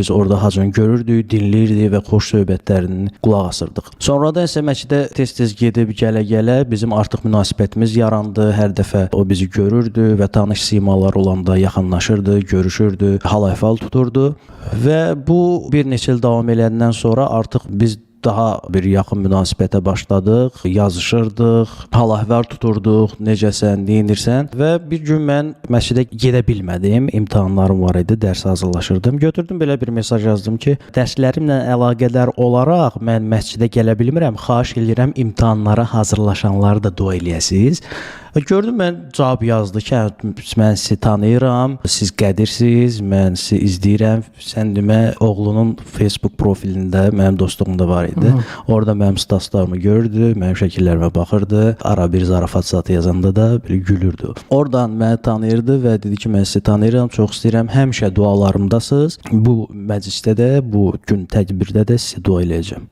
Biz orada Hacını görürdük, dinləyirdik və xoş söhbətlərini qulaq asırdıq. Sonradan isə məscidə tez-tez gedib gələ-gələ bizim artıq münasibətimiz yarandı. Hər dəfə o bizi görürdü və tanış simalar olanda yaxınlaşırdı, görüşürdü, hal-əhval tuturdu və bu bir neçə il davam eləyəndən sonra artıq biz daha bir yaxın münasibətə başladıq, yazışırdıq, hal-əhval tuturduq, necəsən, neynirsən və bir gün mən məscidə gedə bilmədim, imtahanlarım var idi, dərsə hazırlaşırdım. Götürdüm belə bir mesaj yazdım ki, dərslərimlə əlaqədar olaraq mən məscidə gələ bilmirəm, xahiş eləyirəm imtahanlara hazırlaşanları da dua eləyəsiz. Gördüm mən cavab yazdı ki, hə, mən sizi tanıyıram, siz qədirsiz, mən sizi izləyirəm. Sən demə oğlunun Facebook profilində mənim dostluğumda var idi. Orada mənim statuslarımı görürdü, mənim şəkillərimə baxırdı. Ara bir zarafat zatı yazanda da belə gülürdü. Oradan məni tanıyırdı və dedi ki, mən sizi tanıyıram, çox istəyirəm, həmişə dualarımdasınız. Bu məclisdə də, bu gün tədbirdə də sizi dua eləyəcəm.